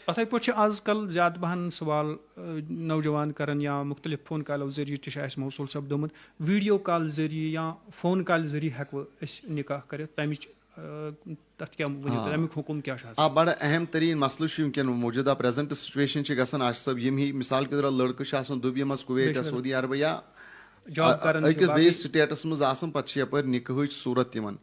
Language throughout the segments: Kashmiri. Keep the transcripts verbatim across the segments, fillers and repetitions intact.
یِتھَے پٲٹھۍ چھِ آز کل زیادٕ پَہَن سوال، آ، نوجوان کران یا مُختٔلِف فون کالو ذٔریعہٕ تہِ چھُ اَسہِ موصوٗل سپدومُت، ویڈیو کال ذٔریعہٕ یا فون کالہِ ذٔریعہٕ ہٮ۪کوٕ أسۍ نکاح کٔرِتھ؟ تَمِچ، آ، تَتھ کیٛاہ ؤنِو تُہۍ؟ آ۔ تَمیُک حُکُم کیٛاہ چھُ آز؟ آ، بڑٕ اہم ترین مسلہٕ چھُ وٕنکیٚن موجودہ present situation چھِ گژھان، آصف صٲب، یِم ہی مثال کے طور لڑکہٕ چھِ آسان دُبیہِ منٛز، کویت بے یا شک۔ سعودی عربہٕ یا job آ، کران چھِ أکِس باقٕے۔ بیٚیِس stateس منٛز آسان، پتہٕ چھِ یپٲرۍ نکاحٕچ صورت یِوان۔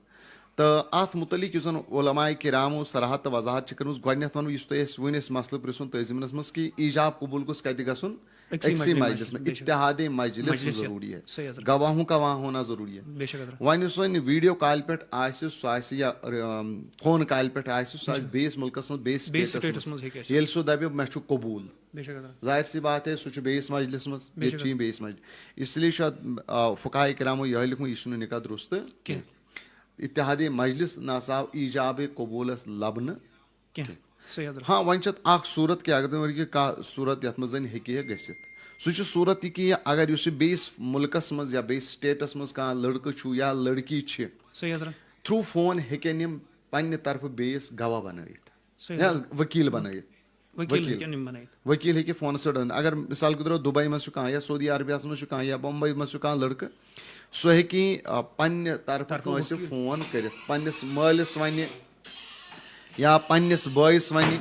تہٕ اتھ متعلق یُس زن علماء کرامو صراحت تہٕ وضاحت چھِ کٔرمٕژ، گۄڈٕنیتھ ونہٕ بہٕ یُس تۄہہِ اَسہِ وُنۍ اَسہِ مسلہٕ پرٛژھُن تٔزمِنس منٛز کہِ ایجاب قبول گوٚژھ کتہِ گژھُن؟ أکسٕے أکسٕے مجلس مجلس منٛز، منٛز۔ بے شک۔ اتحادِ مجلس مجلس ضروٗری ہے۔ صحیح حضرت۔ گواہوں کا وہاں ہونا ضروٗری ہے۔ بے شک حضرت۔ وۄنۍ یُس وۄنۍ ویڈیو کالہِ پٮ۪ٹھ آسہِ، سُہ آسہِ یا، ام، فون کالہِ پٮ۪ٹھ آسہِ، سُہ آسہِ بیٚیِس مُلکس منٛز، بیٚیِس بیٚیِس stateس stateس منٛز۔ منٛز ہیٚکہِ ٲسِتھ۔ ییٚلہِ سُہ دپہِ مےٚ چھُ قبول، بے شک حضرت۔ ظاہر سی بات ہے، سُہ چھُ بیٚیِس مجلس منٛز، بے ییٚتہِ شک۔ چھُ یہِ بیٚیِس مجلس۔ اس لیے چھُ اتھ، آ، فقہاء کرامو یِہوٚے لیوٚکھمُت، یہِ چھُنہٕ نکاح درست کینٛہہ۔ کینٛہہ۔ اتحادِ مجلس نہ سا آو ایجاب قبولس لبنہٕ۔ کینٛہہ۔ صحیح حضرت۔ ہاں، وۄنۍ چھِ اتھ اکھ صورت کہِ اگر تُہۍ ؤنِو کہِ کانٛہہ صورت یتھ منٛز زن ہیٚکہِ ہے گٔژھِتھ، سُہ چھُ صورت یہِ کہِ اگر یُس یہِ بیٚیِس مُلکس منٛز یا بیٚیِس stateس منٛز کانٛہہ لڑکہٕ چھُ یا لڑکی چھِ، صحیح حضرت۔ through phone ہیٚکن یِم پننہِ طرفہٕ بیٚیِس گواہ بنٲیِتھ صحیح یا حضرت۔ وکیل بنٲیِتھ۔ وکیل وکیل۔ ہیٚکن یِم بنٲیِتھ۔ وکیل ہیٚکہِ فونس پٮ۪ٹھ ؤنِتھ۔ اگر مثال کے طور دبے منٛز چھُ کانٛہہ یا سعودی عربیہ منٛز چھُ کانٛہہ یا بمبئی منٛز چھُ کانٛہہ لڑکہٕ، سُہ ہیٚکہِ، آ، پننہِ طرفہٕ طرفہٕ کٲنٛسہِ وکیل۔ فون کٔرِتھ، پننِس مٲلِس ونہِ یا پننِس بٲیِس ونہِ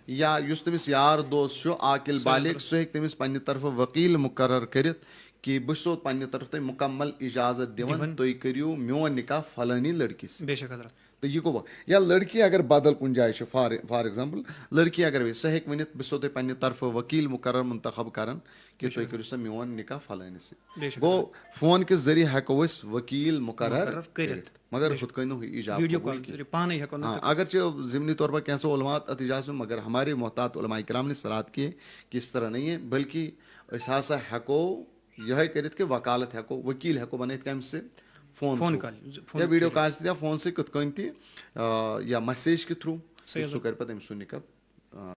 یا یُس تٔمِس یار دوست چھُ عاقل صحیح بالغ، حضرت۔ سُہ ہیٚکہِ تٔمِس پننہِ طرفہٕ وکیل مقرر کٔرِتھ کہِ بہٕ چھُسو پننہِ طرفہٕ تۄہہِ مکمل اجازت دِوان، دِوان۔ تُہۍ کٔرِو میون نکاح فلٲنی لڑکی سۭتۍ۔ بے شک حضرت۔ تہٕ یہِ گوٚو وۄنۍ۔ یا لڑکی اگر بدل کُنہِ جایہِ چھِ، فار، فار ایگزامپل، لڑکی اگر وے، سۄ ہیٚکہِ ؤنِتھ، بہٕ چھُسو تۄہہِ پننہِ طرفہٕ وکیل مقرر منتخب کران کہِ بے شک۔ تُہۍ کٔرِو سا میون نکاح فلٲنِس سۭتۍ۔ بے شک۔ گوٚو، فون کہِ ذٔریعہٕ ہٮ۪کو أسۍ وکیل مقرر مقرر کٔرِتھ۔ کٔرِتھ۔ مگر بے شک۔ ہُتھ کٔنۍ نہٕ یہِ ایجاب ویڈیو قبول کال کینٛہہ۔ ذٔریعہٕ پانے ہٮ۪کو نہٕ ہاں، کٔرِتھ۔ اگرچہِ ضمنی طور پر کینٛہہ سا علماء اتھ اجازت، مگر ہمارے محتاط علماء کرام نے صراحت کیے کہ اس طرح نہیں ہے، بلکہ أسۍ ہسا ہٮ۪کو یِہوٚے کٔرِتھ کہِ وکالت ہٮ۪کو، وکیل ہٮ۪کو بنٲیِتھ کمہِ سۭتۍ؟ Phone phone through۔ کال، فون یا ویڈیو ذٔریعہٕ۔ کال سۭتۍ یا فون سۭتۍ کِتھ کٔنۍ تہِ، آ، یا message کہِ through، صحیح تہٕ سُہ حظ۔ کرِ پتہٕ أمۍ سُنٛد نکاح۔